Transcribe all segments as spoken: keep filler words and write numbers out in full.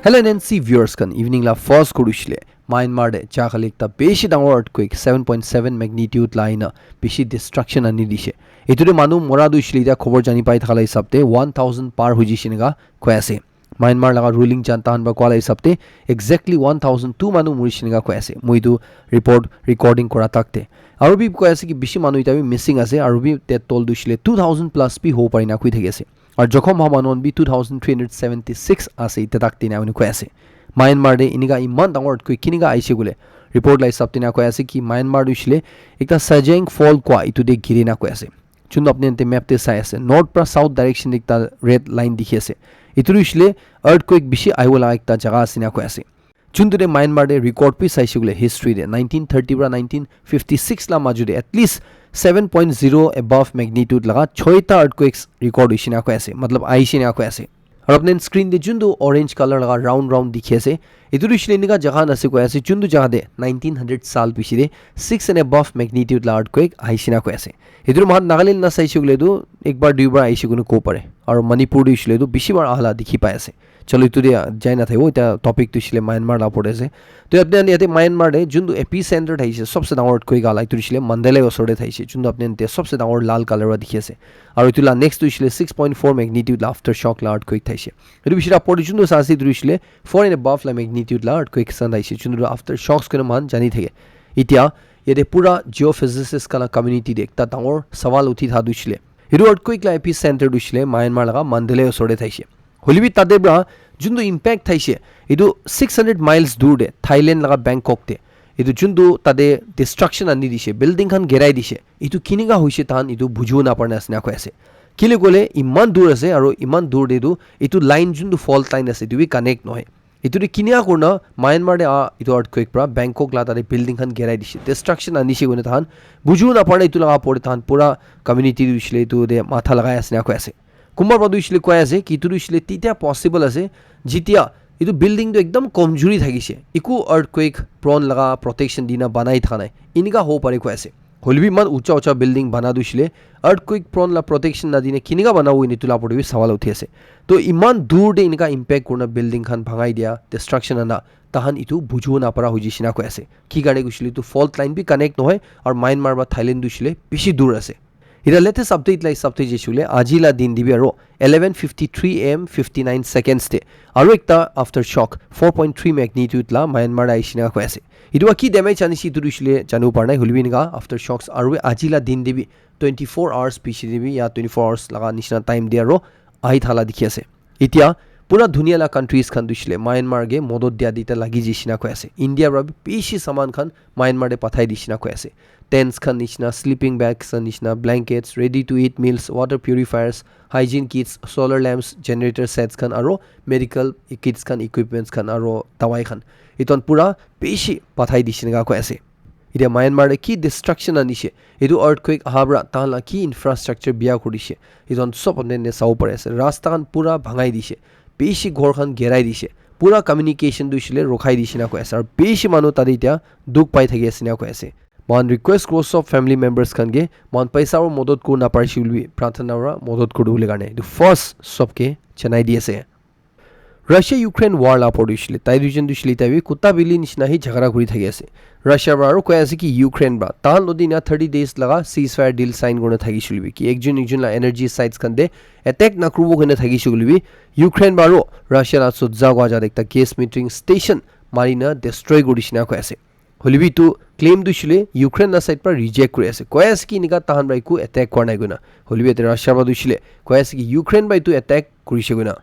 Hello N N C viewers khan, evening la first khuru hoishe le Myanmar te ja kali ekta bishi dangor earthquake seven point seven magnitude la aina bishi destruction ani dishe. Etu te manu mora tu hoishe le, etia khobor jani pai thaka la hisab te one thousand par hoi jishe neka koi ase. Myanmar laga ruling junta khan para koa la hisab te exactly one thousand two manu murishe neka koi ase. Moi etu report recording kora tak te. Aru bi koi ase ki bishi manu etia bi missing ase, aru bi death toll tu hoishe le two thousand plus bi hobo pare na koi thaki ase. Aru jokhom howa manu khan bi two thousand three hundred seventy six ase etia tak te na koi ase. Myanmar te enika iman dangor earthquake kinika aise koile, report la hisab te na koi ase ki Myanmar tu hoishe le ekta Sajeng Fault koa etu te giri na koi ase. Chuntu apni khan te map te sai ase, north pra south direction te ekta red line dikhi ase. Etu tu hoishe le earthquake bishi ahibo laga ekta jaga ase na koi ase. Chuntu te Myanmar te record bi saishe koile history te nineteen thirty pra nineteen fifty six la maju te at least seven point zero above magnitude laga choita earthquakes record hoishe na koi ase, matlab aishe na koi ase. Aru apni khan screen te chuntu orange color laga round round dikhi ase, etu tu hoishe le enika jaga khan ase koi ase, chuntu jaga te nineteen hundred saal piche te six and above magnitude la earthquake aishe na koi ase. Etu tu moikhan Nagaland la saishe koile tu ekbar duibar aishe koina kobo pare. Aru Manipur tu hoishe le tu bishi bar aha la dikhi pai ase. Chalo, etu te jai na thakibo, etia topic tu hoishe le Myanmar la opor te ase. To apni khan yate Myanmar te chuntu epicenter thakiche, sobse dangor earthquake aha la, etu hoishe le Mandalay osor te thakiche, chuntu apni khan te sobse dangor lal color wa dikhi ase. Aru etu la next tu hoishe le six point four magnitude la aftershock la earthquake thakiche. Etu bishi opor te chuntu sa ase, etu hoishe le four and above la magnitude la earthquake san thakiche, chuntu aftershocks koina moikhan jani thake. Etia yate pura geophysicist khan la community te ekta dangor sawal uthi tha tu hoishe le, etu earthquake la epicenter tu hoishe le Myanmar laga Mandalay osor te thakiche. Hoile bi tate pra chuntu impact thakiche, etu six hundred miles dur te, Thailand laga Bangkok te, etu chuntu tate destruction ani dishe, building khan girai dishe, etu kinika hoishe tahan etu bujibo napara na ase na koi ase. Kile koile iman dur ase, aru iman dur te tu etu line chuntu fault line ase, etu bi connect nohoi. Etu te kinika kurina Myanmar te aha etu earthquake pra Bangkok la tate building khan girai dishe, destruction anishe koina tahan bujibo napara na, etu laga opor te tahan pura community tu hoishe le etu te matha lagai ase na koi ase. Kunba pra tu hoishe le koi ase ki etu tu hoishe le titia possible ase, jitia etu building tu ekdam komjuri thakishe, eku earthquake prone laga protection dina banai thaka nai, enika hobo pare koi ase. Hoile bi iman ucha ucha building bana tu hoishe le earthquake prone la protection nadina kinika banabo etu la opor te bi sawal uthi ase. To iman dur te enika impact kurina building khan bhangai dia, destruction ana, tahan etu bujibo napara hoi jishe na koi ase. Ki karne koishe le etu fault line bi connect nohoi, aru Myanmar pra Thailand tu hoishe le bishi dur ase. Etia latest update la hisab te jaishe koile, aji la din te bi aru eleven fifty three A M fifty nine seconds te aru ekta aftershock four point three magnitude la Myanmar te aishe na koi ase. Etu pra ki damage anishe etu tu hoishe le janibo para nai, hoile bi enika aftershocks aru aji la din te bi twenty four hours piche te bi ya twenty four hours laga nishina time te aru ahi thala dikhi ase. Etia pura dunia la countries khan tu hoishe le Myanmar ke modot dia dita lagi jishe na koi ase. India pra bi bishi saman khan Myanmar te pathai dishe na koi ase. Tents khan nishina, sleeping bags khan nishina, blankets, ready to eat meals, water purifiers, hygiene kits, solar lamps, generator sets khan aru medical kits khan, equipments khan aru dawai khan, etu khan pura bishi pathai dishe na koi ase. Etia Myanmar te ki destruction anishe, etu earthquake aha pra tahan la ki infrastructure biya kuri dishe, etu khan sob apni khan sabo pari ase. Rasta khan pura bhangai dishe, bishi ghor khan girai dishe, pura communication tu hoishe le rokhai dishe na koi ase, aru bishi manu tate etia dukh pai thaki ase na koi ase. Moikhan request kuro sob family members khan ke, moikhan paisa para modot kuri na parishe koile bi prarthana para modot kuri bole karne etu first sob ke janai di ase. Russia Ukraine war la opor te hoishe le, tai duijon tu hoishe le tai bi kutta bili nishina hi jhagara kuri thaki ase. Russia para aru koi ase ki Ukraine para tahan lodi na thirty days laga ceasefire deal sign kurina thakishe koile bi, ki ekjon ekjon la energy sites khan te attack nakuribo koina thakishe koile bi, Ukraine para aru Russia la sot ja koi ja ekta gas metering station marina destroy kuri dishe na koi ase. Hoile bi etu claim tu hoishe le Ukraine la side para reject kuri ase, koi ase ki enika tahan para eku attack kura nai koina. Hoile bi yate Russia para tu hoishe le koi ase ki Ukraine para etu attack kurishe koina.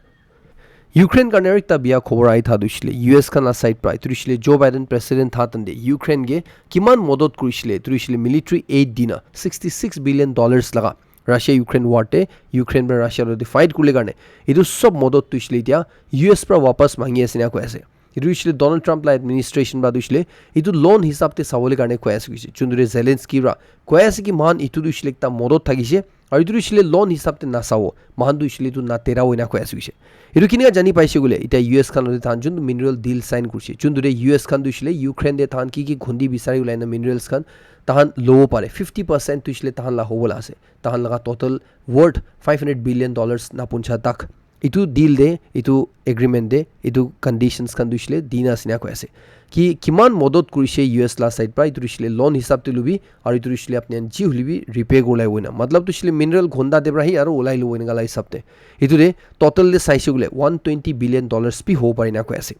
Ukraine karne aru ekta biya khobor ahi tha tu hoishe le U S khan la side para, etu hoishe le Joe Biden president tha time te Ukraine ke kiman modot kurishe le, etu hoishe le military aid dina sixty six billion dollars laga Russia Ukraine war te, Ukraine para Russia loti fight kuribole karne, etu sob modot tu hoishe le etia U S para wapas mangi ase ena koi ase. Etu hoishe le Donald Trump la administration para tu hoishe le etu loan hisab te sabole karne koi ase koishe. Chundure Zelensky para koi ase ki moikhan etu tu hoishe le ekta modot thakishe, aru etu tu hoishe le loan hisab te nasabo, moikhan tu hoishe le etu natera hoina koi ase koishe. Etu kinika jani paishe koile, etia U S khan loti tahan juntu mineral deal sign kurishe, chundure U S khan tu hoishe le Ukraine te tahan ki ki khundi bisari ulai na minerals khan tahan lobo pare, fifty percent tu hoishe le tahan la hobo la ase, tahan laga total worth five hundred billion dollars na puncha tak. Etu deal te, etu agreement te, etu conditions khan tu hoishe le dina ase ena koi ase. Ki kiman modot kurishe U S la side pra, etu tu hoishe le loan hisab te lubi, aru etu tu hoishe le apni khan ji hoile bi repay kuribole hoina. Matlab tu hoishe le mineral khonda te pra hi aru ulai lubo eneka la hisab te. Etu te total te saishe koile one twenty billion dollars bi hobo pare ena koi ase.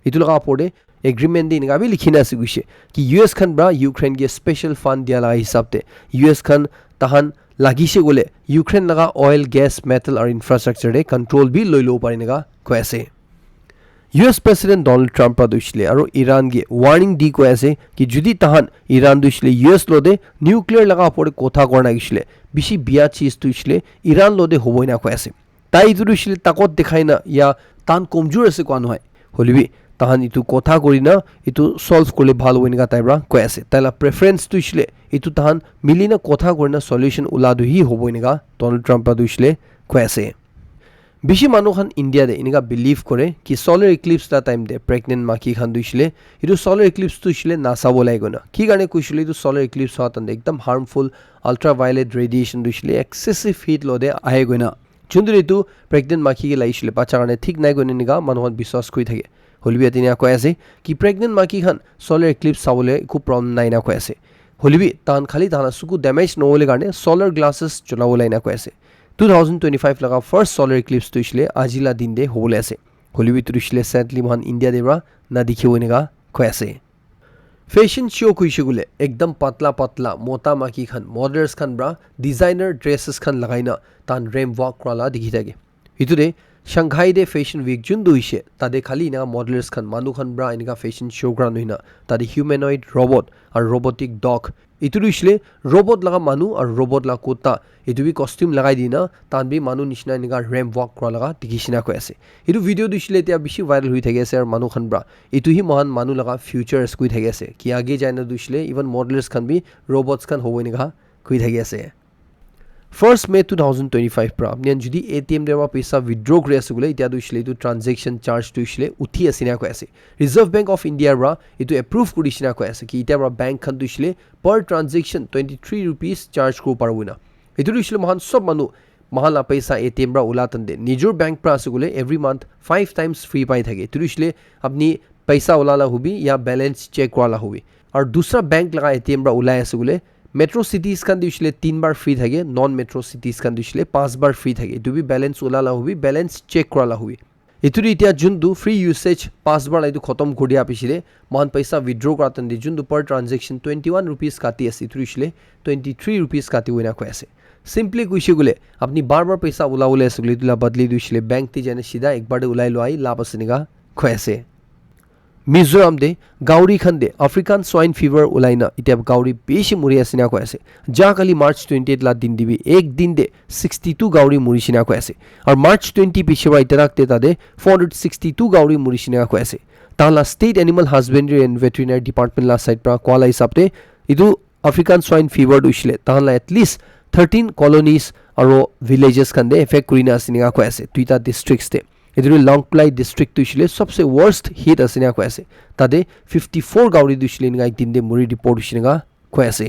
Etu laga opor te agreement te eneka bi likhi na ase koishe ki U S khan pra Ukraine ke special fund dia laga hisab te U S khan tahan lagishe koile Ukraine laga oil, gas, metal aru infrastructure te control bi loi lobo pare eneka koi ase. U S President Donald Trump pra tu hoishe le aru Iran ke warning di koi ase ki jodi tahan Iran tu hoishe le U S logote nuclear laga opor te kotha kura na hoishe le bishi bia cheez tu hoishe le Iran logote hobo ena koi ase. Tai etu tu hoishe le takot dekhai na ya tahan komjor ase koa nohoi. Hoile bi tahan etu kotha kuri na etu solve kurile bhal hobo eneka tai pra koi ase. Tai la preference tu hoishe le etu tahan mili na kotha kuri na solution ula tu hi hobo eneka Donald Trump pra tu hoishe le koi ase. Bishi manu khan India te eneka believe kore ki solar eclipse la time te pregnant maiki khan tu hoishe le etu solar eclipse tu hoishe le nasabo lage koina. Ki karne koishe le etu solar eclipse hua time te ekdam harmful ultraviolet radiation tu hoishe le excessive heat logote ahe koina. Juntu etu pregnant maiki ke lagishe le bacha karne thik nai koina eneka manu khan biswas kuri thake. Hoile bi yate eneka koi ase ki pregnant maiki khan solar eclipse sabole eku problem nai ena koi ase. Hoile bi tahan khali tahan la suku damage nohole karne solar glasses cholabole ena koi ase. Two thousand twenty-five laga first solar eclipse tu hoishe le aji la din te hobole ase. Hoile bi etu tu hoishe le sadly moikhan India te pra na dikhibo eneka koi ase. Fashion show koishe koile ekdam patla patla mota maiki khan models khan pra designer dresses khan lagai na tahan ramp walk kura la dikhi thake. Etu te Shanghai te fashion week juntu hoishe tate khali eneka models khan manu khan pra eneka fashion show kura nohoi na tate humanoid robot aru robotic dog etu tu hoishe le robot laga manu aru robot laga kutta etu bi costume lagai di na tahan bi manu nishina eneka ramp walk kura laga dikhi shina koi ase. Etu video tu hoishe le etia bishi viral hoi thaki ase aru manu khan pra etu hi moikhan manu laga future ase koi thaki ase ki age jai na tu hoishe le even models khan bi robots khan hobo eneka koi thaki ase. First May two thousand twenty-five pra apni khan jodi A T M te pra paisa withdraw kuri ase koile etia tu hoishe le etu transaction charge tu hoishe le uthi ase ena koi ase. Reserve Bank of India pra etu approve kuri shina koi ase ki etia pra bank khan tu hoishe le per transaction twenty three rupees charge kuribo paribo ena. Etu tu hoishe le moikhan sob manu moikhan la paisa A T M pra ula time te nijor bank pra ase koile every month five times free pai thake. Etu tu hoishe le apni paisa ula la hobi ya balance check kura la hobi. Aru dusra bank laga A T M pra ulai ase koile metro cities khan tu hoishe le tin bar free thake, non metro cities khan tu hoishe le panch bar free thake. Etu bi balance ula la hobi, balance check kura la hobi. Etu tu etia juntu free usage panch bar la etu khotom kuri dia piche te moikhan paisa withdraw kura time te juntu per transaction twenty one rupees kati ase, etu tu hoishe le twenty three rupees katibo ena koi ase. Simply koishe koile apni bar bar paisa ulabole ase koile etu la badli tu hoishe le bank te jai na sida ek bar te ulai lua hi lab ase eneka koi ase. Mizoram te gauri khan te African swine fever ulai na etia gauri bishi muri ase ena koi ase. Ja kali March twenty eight la din te bi ek din te sixty two gauri muri shina koi ase. Aru March twenty piche pra etia tak te tate four hundred sixty two gauri muri shina koi ase. Tahan la State Animal Husbandry and Veterinary Department la side pra koa la hisab te etu African swine fever tu hoishe le tahan la at least thirteen colonies aru villages khan te affect kuri na ase ena koi ase duita districts te. Etu tu Lawngtlai district tu hoishe le sobse worst hit ase ena koi ase. Tate fifty four gauri tu hoishe le eneka ek din te muri report hoishe eneka koi ase.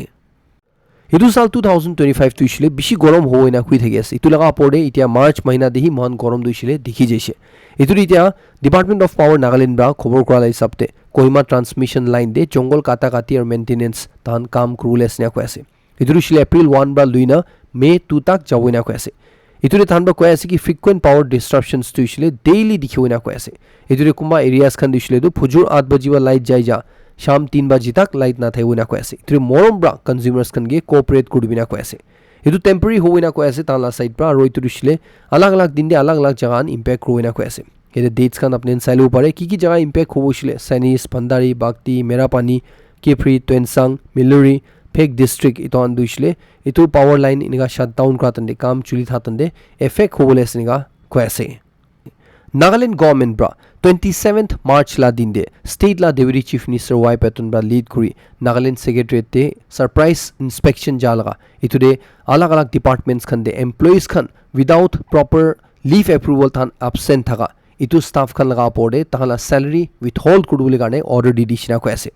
Etu sal two thousand twenty-five tu hoishe le bishi gorom hobo ena koi thaki ase. Etu laga opor te etia March mahina te hi moikhan gorom tu hoishe le dikhi jaise. Etu tu etia Department of Power Nagaland pra khobor kura la hisab te Kohima transmission line te jungle kata kati aru maintenance tahan kam kuribole ase ena koi ase. Etu tu hoishe le April one pra lui na May two tak jabo ena koi ase. Etu te tahan pra koi ase ki frequent power disruptions tu hoishe le daily dikhibo ena koi ase. Etu te kunba areas khan tu hoishe le tu phujur aat baji pra light jai ja, sham tin baji tak light nathakibo ena koi ase. Etu te morom pra consumers khan ke cooperate kuribo ena koi ase. Etu temporary hobo ena koi ase tahan la side pra, aru etu tu hoishe le alag alag din te alag alag jaga khan impact kuribo ena koi ase. Yate dates khan apni khan sai lobo pare, ki ki jaga impact hobo hoishe le Sanis, Bhandari, Bagti, Merapani, Kiphire, Tuensang, Miluri, Phek district etu khan tu hoishe le etu power line eneka shut down kura time te kam chuli tha time te effect hobole ase eneka koi ase. Nagaland government pra twenty seventh March la din te state la Deputy Chief Minister Y Patton pra lead kuri Nagaland Secretariat te surprise inspection ja laga etu te alag alag departments khan te employees khan without proper leave approval tahan absent thaka etu staff khan laga opor te tahan la salary withhold kuribole karne order di dishina koi ase.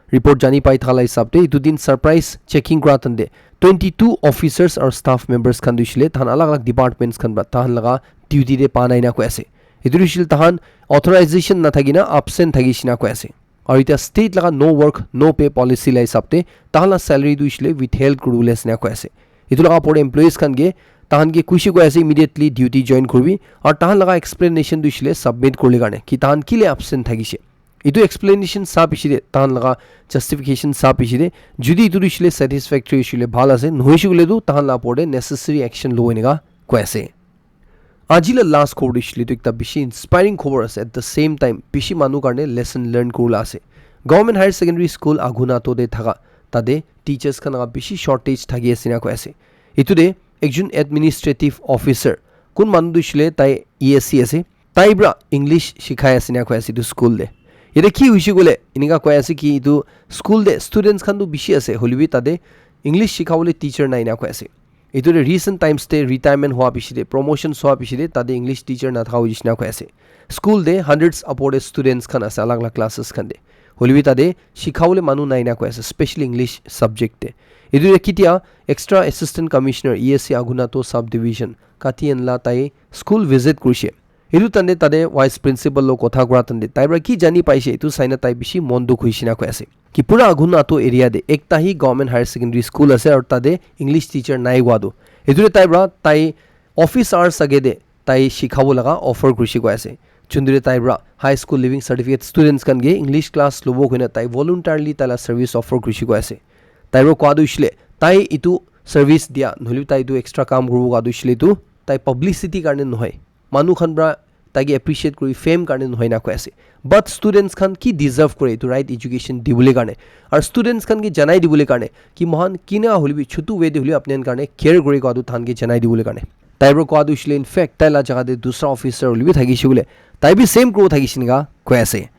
Report jani pai thaka la hisab te etu din surprise checking kura time te twenty two officers or staff members khan tu hoishe le tahan alag alag departments khan pra tahan laga duty te pa nai na koi ase. Etu tu hoishe le tahan authorization na thaki na absent thaki she na koi ase. Aru eta state laga no work no pay policy la hisab te tahan la salary tu hoishe le withheld kuri bole ase na koi ase. Etu laga opor te employees khan ke tahan ke kushi koi ase immediately duty join kuribi aru tahan laga explanation tu hoishe le submit kuribole karne ki tahan kile absent thakishe. Etu explanation sa piche te tahan laga justification sa piche te jodi etu tu hoishe le satisfactory hoishe le bhal ase, nohoishe koile tu tahan la opor te necessary action lobo enika koi ase. Aji la last khobor tu hoishe le tu ekta bishi inspiring khobor ase, at the same time bishi manu karne lesson learn kuribole ase. Government Higher Secondary School Agunato te thaka tate teachers khan laga bishi shortage thaki ase na koi ase. Etu te ekjon administrative officer kun manu tu hoishe le tai E S C ase, tai pra English shikhai ase na koi ase etu school te. Yate ki hoishe koile enika koi ase ki etu school te students khan tu bishi ase hoilebi tate English shikhabole teacher nai na koi ase. Etu te recent times te retirement hua piche te promotions hua piche te tate English teacher nathaka hoishe na koi ase. School te hundreds upor te students khan ase alag alag classes khan te. Hoilebi tate shikhabole manu nai na koi ase specially English subject te. Etu te ketia extra assistant commissioner E S C Agunato sub division Katiyan la tai school visit kurishe. Etu tante tate vice principal lo kotha kura tante tai pra ki jani paishe etu saina tai bishi mon dukh hoishe na koi ase. Ki pura Agunato area te ekta hi government higher secondary school ase aru tate English teacher nai hua tu. Etu te tai pra tai office hours age te tai shikhabo laga offer kurishe koi ase. Chundure tai pra high school leaving certificate students khan ke English class lobo koina tai voluntarily tai la service offer kurishe koi ase. Tai pra koa tu hoishe le tai etu service dia nohole tai etu extra kam kuribo koa tu hoishe le tu tai publicity karne nohoi. Manu khan pra taike appreciate kuri fame karne nohoi na koi ase. But students khan ki deserve kore etu right education dibole karne. Aru students khan ke janai dibole karne ki mohan kina hoilebi chutu way te hoilebi apni khan karne care kuri koa tu than ke janai dibole karne. Tai pra koa tu hoishe le in fact tai la jaga te dusra officer hoilebi thakishe koile tai bi same kuro thakishe enika koi ase.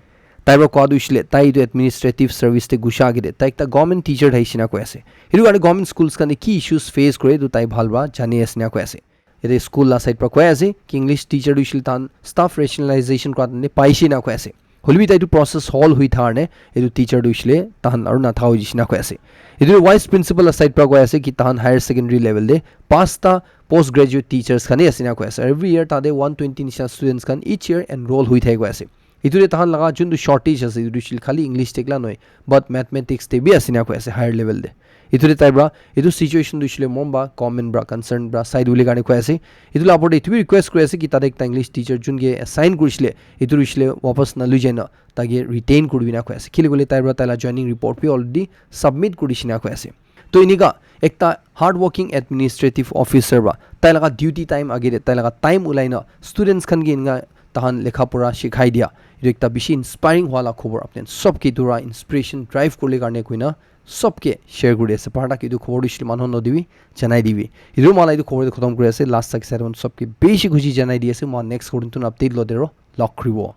Tai pra koa tu hoishe le tai etu administrative service te gusha age te tai ekta government teacher thakishe na koi ase. Etu karne government schools khan te ki issues face kore etu tai bhal pra jani ase na koi ase. Yate school la side pra koi ase ki English teacher tu hoishe le tahan staff rationalization kura tante paishe na koi ase. Hoilebi tai etu process hall hui thar ne etu teacher tu hoishe le tahan aru nathaka hoishe na koi ase. Etu vice principal la side pra koi ase ki tahan higher secondary level te pasta post graduate teachers khan he ase na koi ase. Every year tate one twenty nisha students khan each year enroll hui thai koi ase. Etu te tahan laga jun tu shortage ase etu tu hoishe le khali English te ekla nohoi but mathematics te bi ase na koi ase higher level te. Etu te tai pra etu situation tu hoishe le mon ba government pra concern pra side hole karne koi ase. Etu la opor te etu bi request kuri ase ki tate ekta English teacher jun ke assign kurishe le etu tu hoishe le wapas na lui jai na taike retain kuri na koi ase. Kile koile tai pra tai la joining report bi already submit kurishe na koi ase. To enika ekta hard working administrative officer pra tai laga duty time age te tai laga time ulai na students khan ke enika tahan lekha pura shikhai dia etu ekta bishi inspiring hua la khobor apni khan sob ke etu pra inspiration drive kuribole karne koina sob ke share kuri ase. Par tak etu khobor tu hoishe le manu khan nodibi janai dibi. Etu moi la etu khobor te khotom kuri ase. Last tak side mon sob ke bishi khushi janai di ase. Moi next khobor tun update lo de ro log kuribo.